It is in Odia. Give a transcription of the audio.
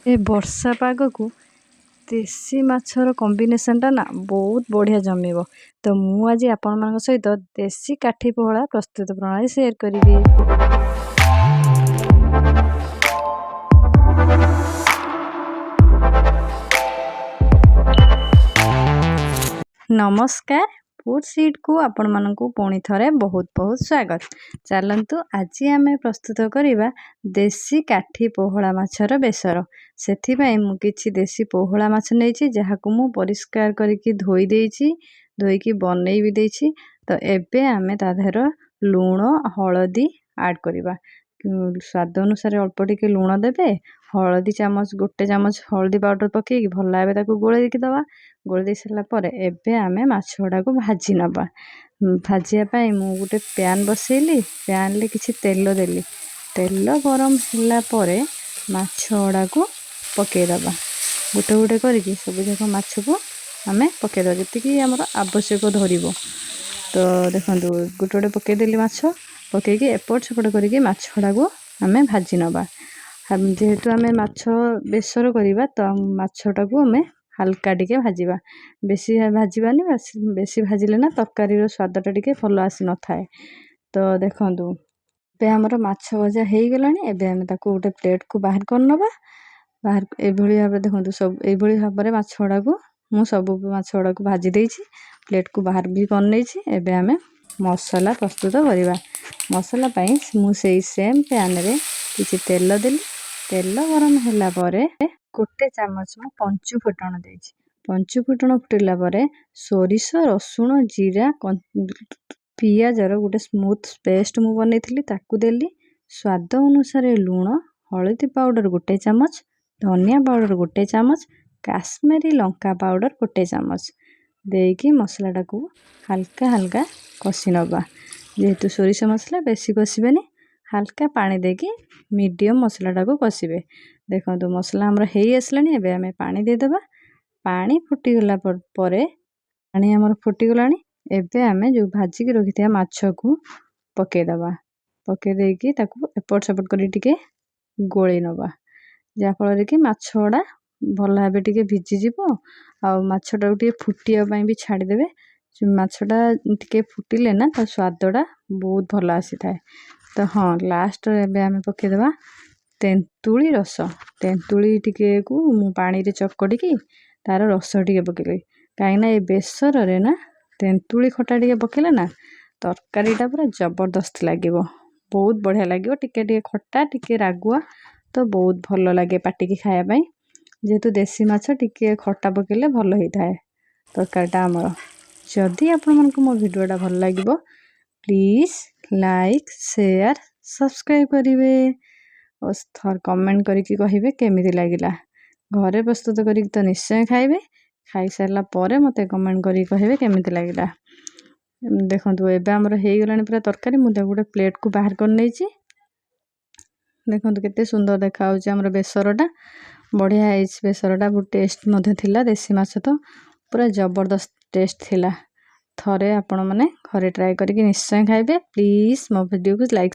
ଏ ବର୍ଷା ପାଗକୁ ଦେଶୀ ମାଛର କମ୍ବିନେସନ୍ଟା ନା ବହୁତ ବଢ଼ିଆ ଜମିବ। ତ ମୁଁ ଆଜି ଆପଣମାନଙ୍କ ସହିତ ଦେଶୀ କାଠି ପୋହଳା ପ୍ରସ୍ତୁତ ପ୍ରଣାଳୀ ସେୟାର କରିବି। ନମସ୍କାର, ଫୁଡ଼୍ ସିଟ୍କୁ ଆପଣମାନଙ୍କୁ ପୁଣି ଥରେ ବହୁତ ବହୁତ ସ୍ୱାଗତ। ଚାଲନ୍ତୁ, ଆଜି ଆମେ ପ୍ରସ୍ତୁତ କରିବା ଦେଶୀ କାଠି ପୋହଳା ମାଛର ବେସର। ସେଥିପାଇଁ ମୁଁ କିଛି ଦେଶୀ ପୋହଳା ମାଛ ନେଇଛି, ଯାହାକୁ ମୁଁ ପରିଷ୍କାର କରିକି ଧୋଇ ଦେଇଛି, ଧୋଇକି ବନେଇ ବି ଦେଇଛି। ତ ଏବେ ଆମେ ତା ଦେହର ଲୁଣ ହଳଦୀ ଆଡ଼୍ କରିବା। ସ୍ୱାଦ ଅନୁସାରେ ଅଳ୍ପ ଟିକେ ଲୁଣ ଦେବେ। ହଳଦୀ ଚାମଚ, 1 ଚାମଚ ହଳଦୀ ପାଉଡ଼ର ପକାଇକି ଭଲ ଭାବେ ତାକୁ ଗୋଳେଇକି ଦେବା। ଗୋଳେଇ ଦେଇ ସାରିଲା ପରେ ଏବେ ଆମେ ମାଛ ଗୁଡ଼ାକୁ ଭାଜି ନେବା। ଭାଜିବା ପାଇଁ ମୁଁ ଗୋଟେ ପ୍ୟାନ୍ ବସେଇଲି। ପ୍ୟାନ୍ରେ କିଛି ତେଲ ଦେଲି। ତେଲ ଗରମ ହେଲା ପରେ ମାଛ ଗୁଡ଼ାକୁ ପକାଇଦେବା। ଗୋଟେ ଗୋଟେ କରିକି ସବୁଯାକ ମାଛକୁ ଆମେ ପକାଇଦେବା, ଯେତିକି ଆମର ଆବଶ୍ୟକ ଧରିବ। ତ ଦେଖନ୍ତୁ, ଗୋଟେ ଗୋଟେ ପକାଇଦେଲି। ମାଛ ପକାଇକି ଏପଟ ସେପଟ କରିକି ମାଛ ଗୁଡ଼ାକୁ ଆମେ ଭାଜି ନେବା। ଯେହେତୁ ଆମେ ମାଛ ବେସର କରିବା, ତ ମାଛଟାକୁ ଆମେ ହାଲକା ଟିକେ ଭାଜିବା, ବେଶୀ ଭାଜିବାନି। ବେଶୀ ଭାଜିଲେ ନା ତରକାରୀର ସ୍ୱାଦଟା ଟିକେ ଭଲ ଆସିନଥାଏ। ତ ଦେଖନ୍ତୁ, ଏବେ ଆମର ମାଛ ଭଜା ହେଇଗଲାଣି। ଏବେ ଆମେ ତାକୁ ଗୋଟେ ପ୍ଲେଟ୍କୁ ବାହାର କରିନେବା। ବାହାର ଏଇଭଳି ଭାବରେ, ଦେଖନ୍ତୁ, ସବୁ ଏଇଭଳି ଭାବରେ ମାଛ ଗୁଡ଼ାକୁ ମୁଁ ସବୁ ମାଛ ଗୁଡ଼ାକୁ ଭାଜି ଦେଇଛି, ପ୍ଲେଟ୍କୁ ବାହାର ବି କରିନେଇଛି। ଏବେ ଆମେ ମସଲା ପ୍ରସ୍ତୁତ କରିବା। ମସଲା ପାଇଁ ମୁଁ ସେଇ ସେମ୍ ପ୍ୟାନ୍ରେ କିଛି ତେଲ ଦେଲି। ତେଲ ଗରମ ହେଲା ପରେ 1 ଚାମଚ ମୁଁ ପଞ୍ଚୁ ଫୁଟଣ ଦେଇଛି। ପଞ୍ଚୁ ଫୁଟଣ ଫୁଟିଲା ପରେ ସୋରିଷ, ରସୁଣ, ଜିରା, ପିଆଜର ଗୋଟେ ସ୍ମୁଥ୍ ପେଷ୍ଟ ମୁଁ ବନେଇଥିଲି, ତାକୁ ଦେଲି। ସ୍ୱାଦ ଅନୁସାରେ ଲୁଣ, ହଳଦୀ ପାଉଡ଼ର 1 ଚାମଚ, ଧନିଆ ପାଉଡ଼ର 1 ଚାମଚ, କାଶ୍ମୀରୀ ଲଙ୍କା ପାଉଡ଼ର 1 ଚାମଚ ଦେଇକି ମସଲାଟାକୁ ହାଲକା ହାଲକା କଷି ନେବା। ଯେହେତୁ ସୋରିଷ ମସଲା, ବେଶୀ କଷିବେନି। ହାଲକା ପାଣି ଦେଇକି ମିଡ଼ିୟମ୍ ମସଲାଟାକୁ କଷିବେ। ଦେଖନ୍ତୁ, ମସଲା ଆମର ହେଇ ଆସିଲାଣି। ଏବେ ଆମେ ପାଣି ଦେଇଦେବା। ପାଣି ଫୁଟିଗଲା ପରେ, ପାଣି ଆମର ଫୁଟିଗଲାଣି, ଏବେ ଆମେ ଯେଉଁ ଭାଜିକି ରଖିଥିବା ମାଛକୁ ପକାଇଦେବା। ପକାଇ ଦେଇକି ତାକୁ ଏପଟ ସେପଟ କରି ଟିକେ ଗୋଳେଇ ନେବା, ଯାହାଫଳରେ କି ମାଛ ଗୁଡ଼ା ଭଲ ଭାବେ ଟିକେ ଭିଜିଯିବ। ଆଉ ମାଛଟାକୁ ଟିକେ ଫୁଟିବା ପାଇଁ ବି ଛାଡ଼ିଦେବେ। ମାଛଟା ଟିକେ ଫୁଟିଲେ ନା ତା ସ୍ୱାଦଟା ବହୁତ ଭଲ ଆସିଥାଏ। ତ ହଁ, ଲାଷ୍ଟରେ ଏବେ ଆମେ ପକାଇଦେବା ତେନ୍ତୁଳି ରସ। ତେନ୍ତୁଳି ଟିକେକୁ ମୁଁ ପାଣିରେ ଚକଟିକି ତା'ର ରସ ଟିକେ ପକାଇଲି, କାହିଁକିନା ଏ ବେସରରେ ନା ତେନ୍ତୁଳି ଖଟା ଟିକେ ପକାଇଲେ ନା ତରକାରୀଟା ପୁରା ଜବରଦସ୍ତ ଲାଗିବ, ବହୁତ ବଢ଼ିଆ ଲାଗିବ। ଟିକେ ଟିକେ ଖଟା, ଟିକେ ରାଗୁଆ, ତ ବହୁତ ଭଲ ଲାଗେ ପାଟିକି ଖାଇବା ପାଇଁ। ଯେହେତୁ ଦେଶୀ ମାଛ, ଟିକେ ଖଟା ପକାଇଲେ ଭଲ ହେଇଥାଏ ତରକାରୀଟା ଆମର। ଯଦି ଆପଣମାନଙ୍କୁ ମୋ ଭିଡ଼ିଓଟା ଭଲ ଲାଗିବ, ପ୍ଲିଜ୍ ଲାଇକ୍, ସେୟାର, ସବସ୍କ୍ରାଇବ୍ କରିବେ ଓ ଥରେ କମେଣ୍ଟ କରିକି କହିବେ କେମିତି ଲାଗିଲା। ଘରେ ପ୍ରସ୍ତୁତ କରିକି ତ ନିଶ୍ଚୟ ଖାଇବେ। ଖାଇସାରିଲା ପରେ ମୋତେ କମେଣ୍ଟ କରିକି କହିବେ କେମିତି ଲାଗିଲା। ଦେଖନ୍ତୁ, ଏବେ ଆମର ହେଇଗଲାଣି ପୁରା ତରକାରୀ। ମୁଁ ତାକୁ ଗୋଟେ ପ୍ଲେଟ୍କୁ ବାହାର କରିନେଇଛି। ଦେଖନ୍ତୁ, କେତେ ସୁନ୍ଦର ଦେଖାହେଉଛି ଆମର ବେସରଟା। ବଢ଼ିଆ ହେଇଛି ବେସରଟା, ବହୁତ ଟେଷ୍ଟ ମଧ୍ୟ ଥିଲା। ଦେଶୀ ମାଛ ତ ପୁରା ଜବରଦସ୍ତ ଟେଷ୍ଟ ଥିଲା। ଥରେ ଆପଣମାନେ ଘରେ ଟ୍ରାଏ କରିକି ନିଶ୍ଚୟ ଖାଇବେ। ପ୍ଲିଜ୍ ମୋ ଭିଡ଼ିଓକୁ ଲାଇକ୍